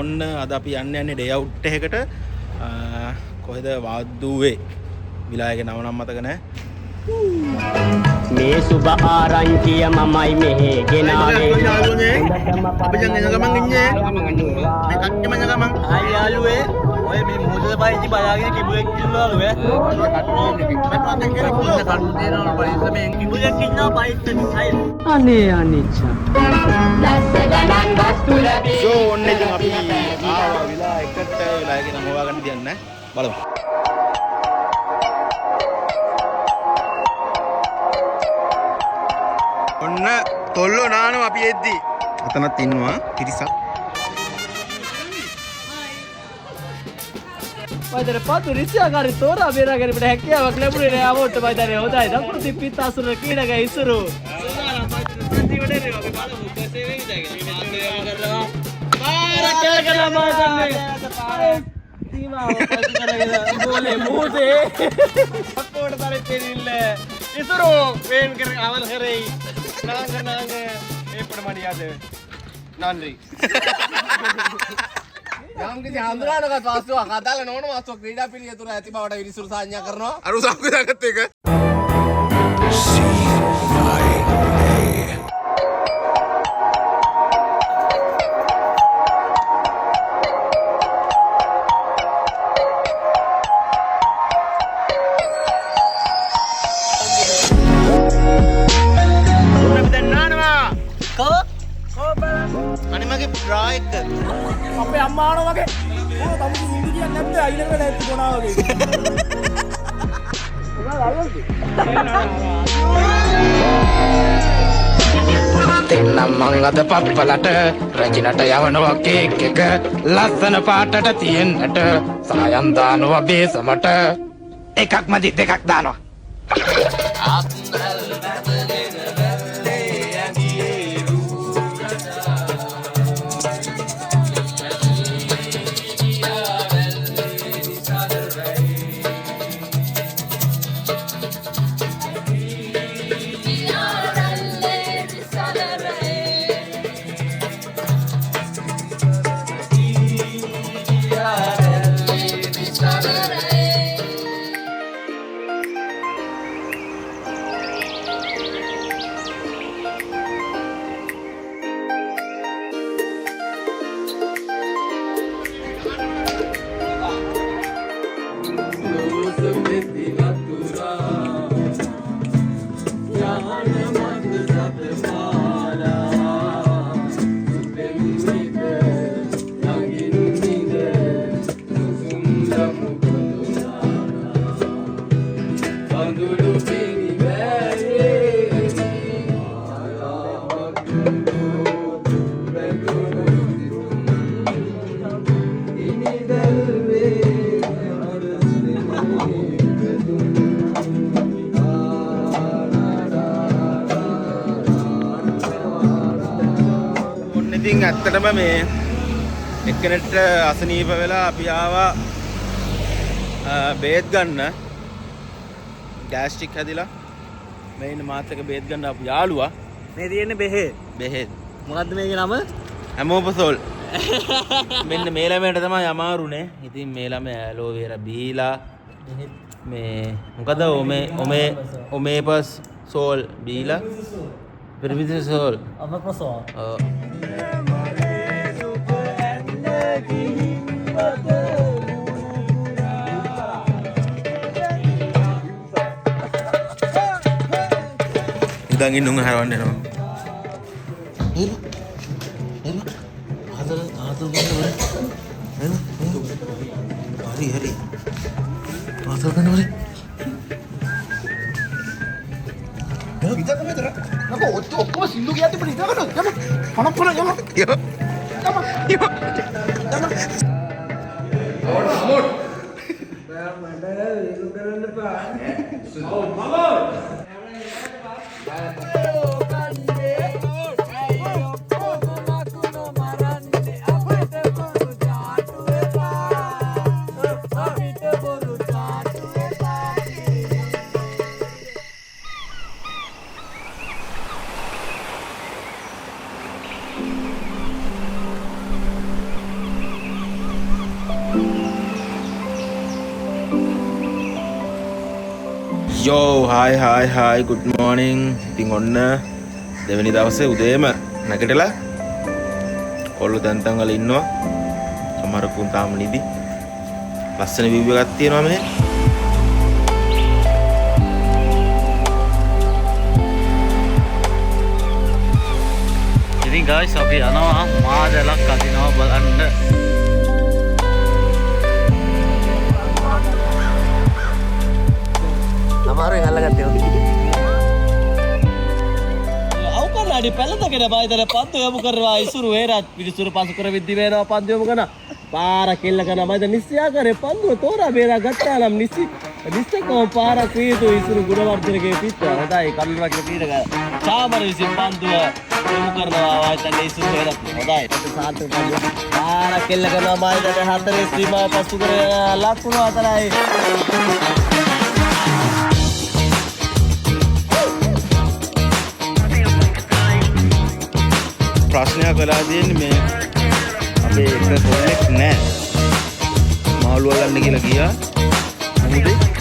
ඔන්න අද අපි යන්න යන්නේ ඩේ අවුට් එකකට. කොහෙද වාද්දුවේ විලායක නම නම් මතක නෑ. මේ සුබ ආරංචිය මමයි මෙහෙ ගෙනාවේ. අපි දැන් එන ගමන් ඉන්නේ. මේ කට්ටියම එන ගමන්. ආයි යාළුවේ ඔය මේ මොහොතේ පයිචි බලාගෙන කිඹුලෙක් ඉන්නවලු ඈ. කරුණු තියෙනවලු පරිස්සමෙන් කිඹුලෙක් ඉන්නවා පයිස්සෙන්. අනේ අනිච්චා. සෝ ඔන්න ඉතින් අපි ආවා විලායකට. විලායකේ නම හොයාගන්න දෙයක් නෑ. බලමු. ඔන්න තොල්ලෝ නානවා අපි එද්දි. අතනත් ඉන්නවා පිරිසක්. මයිතර පතු රිසියාකාරී තෝරා බේරා ගැනීමට හැකියාවක් ලැබුණේ නෑ අවොට්ට මයිතර හොඳයි දකුණු තිප්පිත් අසුර ක්‍රීඩක ඉසුරු. සූදානම් පයිචි අන්තිමට එනවා. අපි බලමු කෙසේ වෙයිද කියලා. මේ කරනවා. පාරක් කරලා මයිතන්නේ. සීමාව පසු කරගෙන ගෝලේ මුහුදේ පක්කෝට තරේ දෙන්න. ඉසුරු වේන් කර අවල් කරේ. නාංග නාංග ඒපඩ මඩියාද. නන්රි. යම් කිසි හඳුනාගත් වස්තුවක් අදාළ නොවන වස්තුවක් ක්‍රීඩා පිළිය තුර ඇති බවට විනිසුරු සංඥා කරනවා. අර උසාවිය දාගත්ත එක. ඔන්න අපි දැන් නානවා. කෝ? අනේ මගේ බ්‍රා එක. අපේ අම්මා ආනවා වගේ. ඔය තමුසේ සින්දු කියන්නේ නැත්තේ අයිනකට නැති ගොනා වගේ. දෙන්නම් මං අද පප්පලට රජිනට යවනවා කේක් එක ලස්සන පාටට තියෙන්නට සායම් දානවා බේසමට එකක් මදි දෙකක් දානවා. ඔන්න ඉතින් ඇත්තටම මේ එක්කෙනෙක්ට අසනීප වෙලා අපි ආවා බේත් ගන්න. ගෑස්ට්‍රික් හැදිලා මේ ඉන්න මාත් එක්ක බේත් ගන්න ආපු යාළුවා. මේ තියෙන්නේ බෙහෙත්. බෙහෙත්. මොකද්ද මේකේ නම? ඇමෝපසෝල්. මෙන්න මේ ළමයාට තමයි අමාරුනේ. ඉතින් මේ ළමයා ඇලෝවේරා බීලා මේ මොකද ඔමේ ඔමේ ඔමේපස් සෝල් බීලා පෙරවිසෝල්. අමපසෝ. ඔව්. ඉතින් ඉන්න උන් හරවන්න එනවා. එල එල ආදර ආදර ගන්න වර. එල හරි හරි. ආදර ගන්න වර. ඉඳන් මෙතන. නකෝ ඔක්කොම සින්දු කියද්දි අපිට ඉඳ ගන්න. යම. පණ පණ යම. යෝ. යම. යම. Yo, hi hi hi, good morning. ඉතින් ඔන්න දෙවෙනි දවසේ උදේම නැගිටලා කොල්ලෝ තැන් තැන් වල ඉන්නවා. සමහර කුන් තාම නිදි. ලස්සන view එකක් තියෙනවා මෙහෙ. ඉතින් ගයිස් අපි යනවා මාදලක් අදිනවා බලන්න. අමාරුවෙන් අල්ලගත්තේ ඔක. අවකන්නාඩි පැලඳගෙන බයිදර පන්දු යොමු කරනවා. ඉසුරු වේරත් පිළිසුරු පසු කර විද්දි වෙනවා. පන්දු යොමු කරන පාර කෙල්ල කරන මයිද නිස්සියාකාරේ පන්දුව තෝරා බේරා ගත්තා නම් නිසි නිස්සකව පාරක් විය යුතු ඉසුරු ගුණවර්ධනගේ පිට. හොඳයි, කරුණ රකින පීඩක චාමර විසින් පන්දුව යොමු කරනවා. වායිතන්නේ ඉසුරු වේරත්. හොඳයි, සාර්ථක පන්දුව පාර කෙල්ල කරනවා. මයිදට හතරේ සීමාව පසු කර ලකුණු 4යි. ප්‍රශ්නයක් වෙලා තියෙන්නේ මේ අපේ එක කොල්ලෙක් නෑ. මාළු අල්ලන්න කියලා ගියා මුහුදේ.